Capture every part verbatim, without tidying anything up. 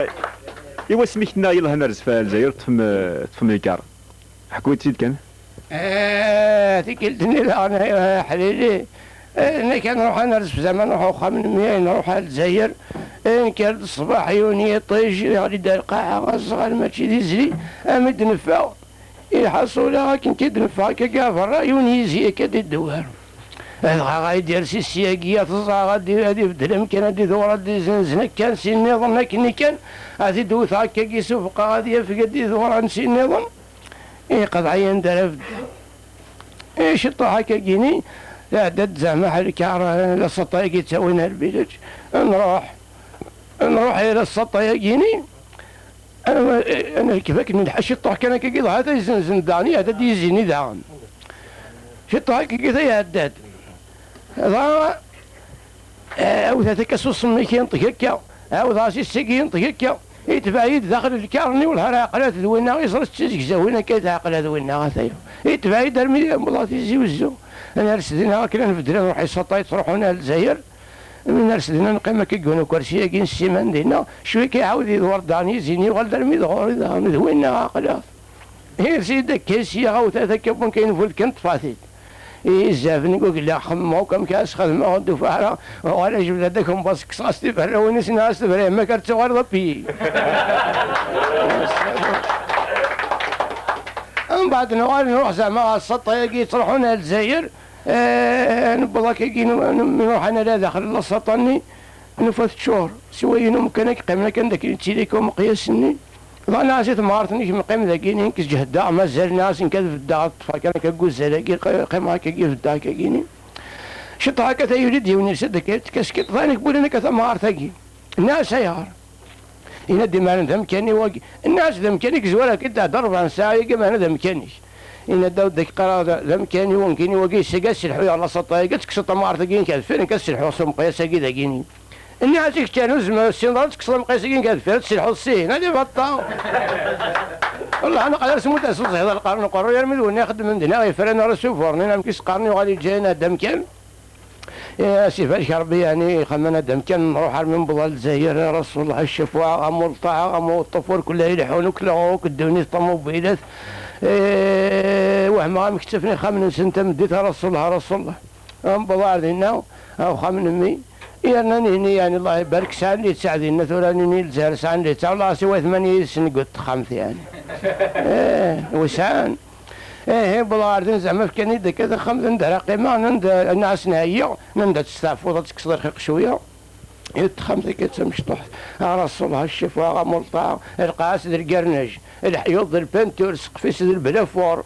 I wasmi k-tenna yelhan ar zfar Lezzayer, teṭṭfem, teṭṭfem lkar? Ḥku-tt-id kan. Eh, tikkelt-nni daɣen, eh, ḥlili. Eh, nekk ad nruḥ ad nerz f zaman, nruḥ uxxam n mmi, nruḥ ar Lezzayer. Eh, nker-d ṣṣbeḥ, yiwen yiṭij, yeɣli-d ar lqaɛa, aẓɣal mačči d izli, am i d-neffeɣ. Ilḥaṣul, akken kan d-neffeɣ akka, akka berra, yiwen yizi akka d-idewwer. Dɣa ɣa i d-yers i ssyagi, ad teẓẓeɛ, ad i-, ad ibeddel amkan, ad iduɣer, ad izenzen akka, si nniḍen akken kan, ad t-id-wteɣ akka, ad isufeqeɣ, ad yafeg, ad iduɣer, si nniḍen. Iqḍeɛ-iyi anda ara beddeɣ. I ciṭṭuḥ akka gini, iɛedda-d zeɛma ḥelkar, eh, la saṭa-agi ttawin ar lbileǧ. Nruḥ, nruḥ i la saṭa-agini, Ana, ana rkeb akken nlḥa ciṭṭuḥ kan akka, dɣa ata izenzen daɣen, iɛedda-d yizini daɣen. Ciṭṭuḥ akka, ta iɛedda-d. Dɣa, eh, awt-at akka s usemmi-k yenṭeg akka, ɛawdeɣ-as i sigi yenṭeg akka. Itbeɛ-iyi-d daxel lkar-nni, wellah ar ɛeqlet d winna, iẓra-tt d tizegzawin akka i tɛeqlet winna, ataya. Itbeɛ-iyi-d armi d amulaṭ Tizi Wezzu. Ad ners dinna akken ad nbeddel, ad nruḥ i Saṭa yettruḥun ar Lezzayer. Mi ners dinna neqqim akka deg yiwen ukersi-agi n ssiman dinna, cwi akka iɛawed iduɣer daɣen yizin, yuɣal-d armi d ɣur-i daɣen, d winna aql-aɣ. Ers-iyi-d akka sya, awt-at akka, wwan kan bu-, kan ṭṭfat-id. Izzaben deg ugella xemmeɣ akk amek ara s-xedmeɣ, ur d-ufiɣ ara, uɣal ajbed-ad akembaṣ, kkseɣ-as tiferrawin-is, nniɣ-as tebra yemma-k ar tuɣaleḍ apiyi. Mbeɛd nuɣal nruḥ zeɛma ɣer Saṭa-agi yettruḥun ar Lezzayer, Eh, newweḍ akkagi, nu-, nu-, mi nruḥ ad nali daxel n lasaṭa-nni, nufa teččur. Siwa yiwen umkan ad yeqqimen akka, d akken yettili akka umeqyas-nni. Dɣa nniɣ-as i temɣart-nni, kemm qqim dagi, nekk sǧehdeɣ, mazal, nniɣ-as, nekk ad beddeɣ, ad ṭṭfeɣ kan akka deg uzzal-agi, qqimeɣ akkagi, beddeɣ akkagi-ni. Ciṭṭaḥ akka, ta yuli-d yiwen, yelsa-d akka tkaskiṭ, dɣa nekk wulin akka tamɣart-agi. Nniɣ-as, ayɣer? Yenna-d, imaren d amkan-iw wagi. Nniɣ-as, d amkan-ik, zwar akka i d-tehder rebɛa n ssaɛa-agi, imaren d amkan-ik. Yenna-d, awd ak-qqareɣ d, d amkan-iw, nekkini wagi, yessagi ad sselḥuyeɣ lasaṭa-agi, ad tekkseḍ tamɣart-agi-inek ar deffir, nekk ad sselḥuɣ s umeqyas-agi dagini. Nniɣ-as, i kečč, ur tezmireḍ, ur tessineḍ ara ad tekkseḍ ameqyas-agi-inek ar deffir, ad tselḥuḍ s tihin, ad ibaṭṭaw. Wellah, neqɛed ar smud ad as-ẓẓiheḍ lqern uqerruy, armi d winna ixeddmen dinna, yefran ara s uburnin, amek i s-qqaren, yuɣal yeǧǧa-yaneɣ-d amkan. Eh, a s-ibarek Rebbi, yeɛni, xemmen ad amkan nruḥ armi newweḍ ar Lezzayer, a Rasulullah, ccafeɛ, am ulṭaɛ, am uṭṭuf, ur kella ileḥḥun, ukleɣ, akk ddunit, ṭumubilat. Eh, wehmeɣ amek ttafen ixxamen-nsen tameddit, a Rasulullah, a Rasulullah. Newweḍ ar dinna, a uxxam n mmi, yerna nihni, yeɛni, Allah ibarek, sɛan littaɛ dinna, tura nini Lezzayer sɛan littaɛ, Allah, siwa tmanya yid-sen deg texxamt, yeɛni. Eh, wi sɛan. Ihi, wwḍeɣ ɣer din, zeɛma fkan-iyi-d akka taxxamt anda ara qqimeɣ, nnan-d, nniɣ-asen ɛyiɣ, nnan-d ad testeɛfuḍ, ad tekkseḍ lxiq cwiya. Ihi texxamt akka d tamecṭuḥt, a Rasulullah, ccafeɛ, am ulṭaɛ, lqaɛa-s d lgernaj, leḥyuḍ d lpintur, ssqef-is d lblafuṛ.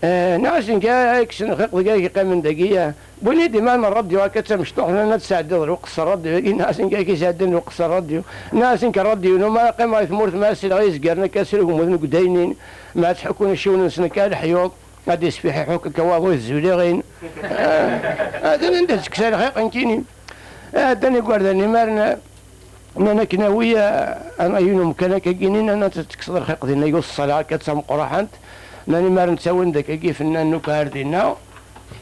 Eh, nniɣ-asen kan, ay kksen lxiq deg ay yeqqimen dagi, eh. Wwin-iyi-d iman n ṛṛadyu akka d tamecṭuḥt, nnan ad tesɛeddiḍ lweqt s ṛṛadyu-agi, nniɣ-asen kan akka i sɛeddan lweqt s ṛṛadyu. Nniɣ-asen kan ṛṛadyu-inu, ma qqimeɣ i tmurt, ma sliɣ i yizgaren akka sregmuden deg udaynin, ma ttḥekkun iciwen-nsen akka leḥyuḍ, ad d-isfiḥiḥ akk akka waḍu i tzuliɣin. Eh, atan anda tekkes lxiq nekkini. Eh, ddan igerdan imaren, nnan akken awi, eh, ana yiwen umkan akka gini, nnan ad tekkseḍ lxiq dinna, yuṣṣal akka d tameqqraḥant. Nnan imaren ttawin-d akkagi fennan n ukar dinna.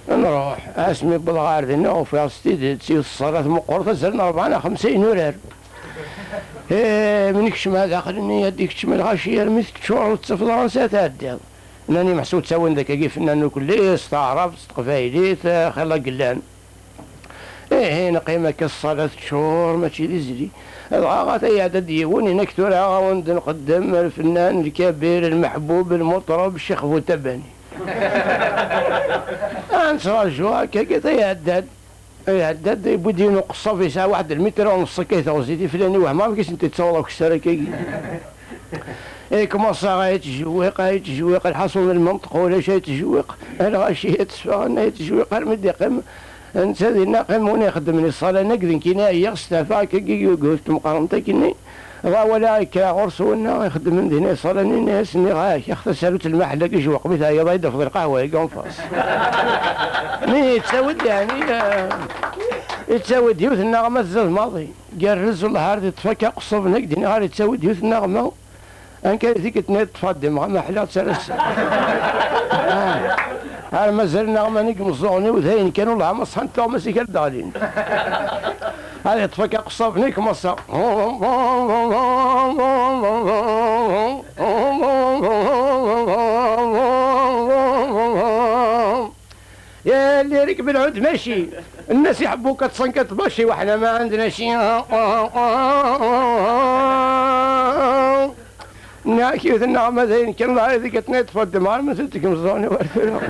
Nruḥ, asmi wwḍeɣ ɣer dinna, ufiɣ s tidet, yiwet ṣṣalat meqqret, azal n rebɛa neɣ xemsa inurar. Eh, mi nekcem daxel-nni, ad ikeččem lɣaci armi teččur, ur tettafeḍ ara ansi ara tɛeddiḍ. Nnan imeḥsud ttawin-d akkagi fennan ukelli, s taɛrabt, s teqbaylit, eh, xilla gellan. Ihi, neqqim akka ṣṣalat teččur, mačči d izli. Dɣa ɣata iɛedda-d yiwen, inak tura awen-d nqeddem lfennan, lkabir, lmeḥbub, lmuṭreb, Ccix Butabani. Ad nettraǧu akka, akka, ta iɛedda-d. Iɛedda-d, yewwi-d yiwen uqeṣṣaf yesɛa waḥed lmitr u nṣ akka i teɣzi, tiflan i wehmeɣ amek i sent-yettaweḍ akessar akkagi. Ikmaṣ ay yettjewwiq, ay yettjewwiq, lḥaṣun lmenṭeq ulac, ay yettjewwiq. Lɣaci ay tteffɣen, ay yettjewwiq armi d-iqqim. Netta dinna qqim win ixeddmen iṣṣalan-agi, d nekkini ɛyiɣ, steɛfaɣ akkagi, yugi ur temqarent akkenni. Dɣa walaɣ yekker ɣur-s winna ixeddmen din iṣalanin, as-nniɣ, ah, ak-, ax tasarut n lmaḥell-agi, jewweq mi teɛyiḍ, ad yi-d-tafeḍ lqahwa-agi en face. Mi yettawi-d, yeɛni, eh, yettawi-d yiwet nneɣma tzad maḍi. Gerrez, wellah, ar d-iṭṭef akka aqeṣṣab-nni, ak-d-nniɣ, ar yettawi-d yiwet nneɣma. Anka i tikkelt-nni ṭṭef-d imɣa, ma ḥliɣ-tt ar ass-a. Ah, ar mazal nneɣma-nni deg imeẓẓuɣen-iw, d ayen kan, wellah, ma ṣṣḥant tuɣmas-ik ar d-ɣlint. Ar yeṭṭef akka aqeṣṣab-nni, kmaṣṣa. يا اللي ركب العود ماشي، الناس يحبوك تصنكت بشي واحنا ما عندنا شي. ناكي ذي النعمة ذي كان الله يذيك تنيت فد مار ما زلتك مزوني ورثنا.